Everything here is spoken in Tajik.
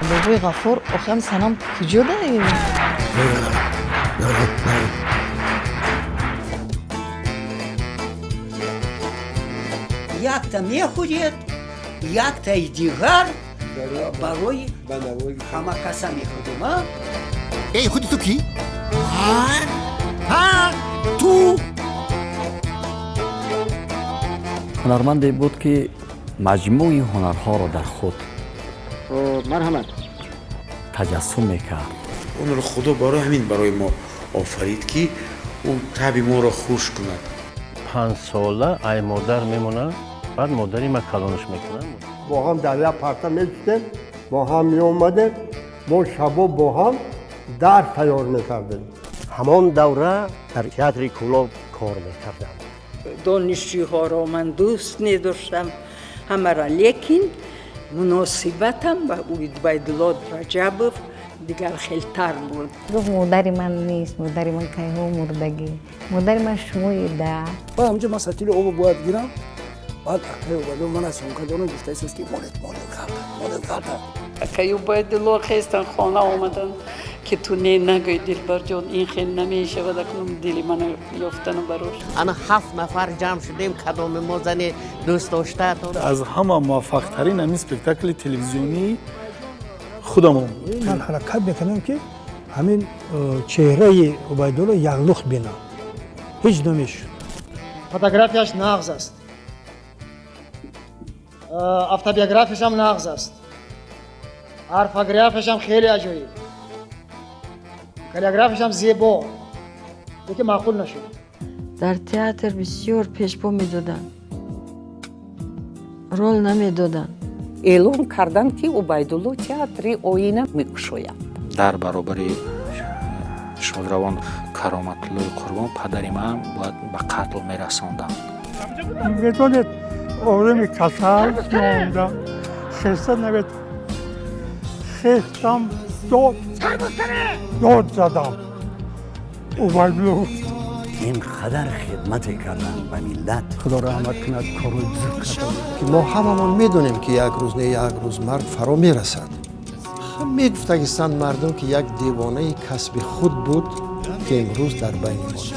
Бобои Ғафур, охиам Санам куҷо даи? Якта мехӯред, яктаи дигар барои ҳама каса мехӯрем, а? Эй, худи ту кӣ? Ҳа, ту. Ҳунарманде буд, ки маҷмӯи ҳунарҳоро дар худ Марҳамат. таҷассум мекард. Онро Худо барои ҳамин барои мо офарид, ки ӯ таби моро хуш кунад. 5 сола ай модар мемонад, баъд модари ма калонаш мекунад. Бо ҳам дар як парта мешудем, бо ҳам меомадем, бо шабо бо ҳам дарс тайёр мекардем. Ҳамон давра дар театри Кӯлоб кор мекардам. Донишҷӯҳоро ман дӯст медоштам ҳамаро, лекин муносибатам ба Убайдулло Раҷабов дигар хелтар буд. Гуфт: «Модари ман нест, модари ман кайҳо мурдагӣ, модари ман шумоеда». Баъд ҳамҷо ман сатили обо бояд гирам, баъд акаи Убайдулло ман аз съёмка дорам, гуфтаистааст, ки монед, монед, ғалта, монед, ғалта. Акаи Убайдулло хестан, хона омадан, ки ту не нагӯй, Дилбарҷон, ин хел намешавад, акнун дили мана ёфтану барош. Ана ҳафт нафар ҷамъ шудем, кадоми мо зани дӯст доштаатон. Аз ҳама муваффақтарин ҳамин спектакли телевизионии худамон. Ман ҳаракат мекардам, ки ҳамин чеҳраи Убайдулло яклухт бинам, ҳеҷ намешуд. Фотографияш нағз аст, автобиографияшам нағз аст, орфографияшам хеле аҷоиб, каллиграфияшам зебо, лекин маъқул нашуд. Дар театр бисёр пешпо медоданд, рол намедоданд. Эълон карданд, ки Убайдулло театри Оина мекушояд. Дар баробари шодравон Кароматуллои Қурбон падари ман бояд ба қатл мерасонданд. Медонед, одами касал меомда, хеста навед, хестам, дод дод задам, Убайдулло. Ин қадар хидмате карданд ба миллат. Худо раҳмат кунад, корҳои бузург карданд. Ки мо ҳамамон медонем, ки як рӯз не як рӯз марг фаро мерасад. Мегуфтагистанд мардум, ки як девонаи касби худ буд, ки имрӯз дар байни мо нест.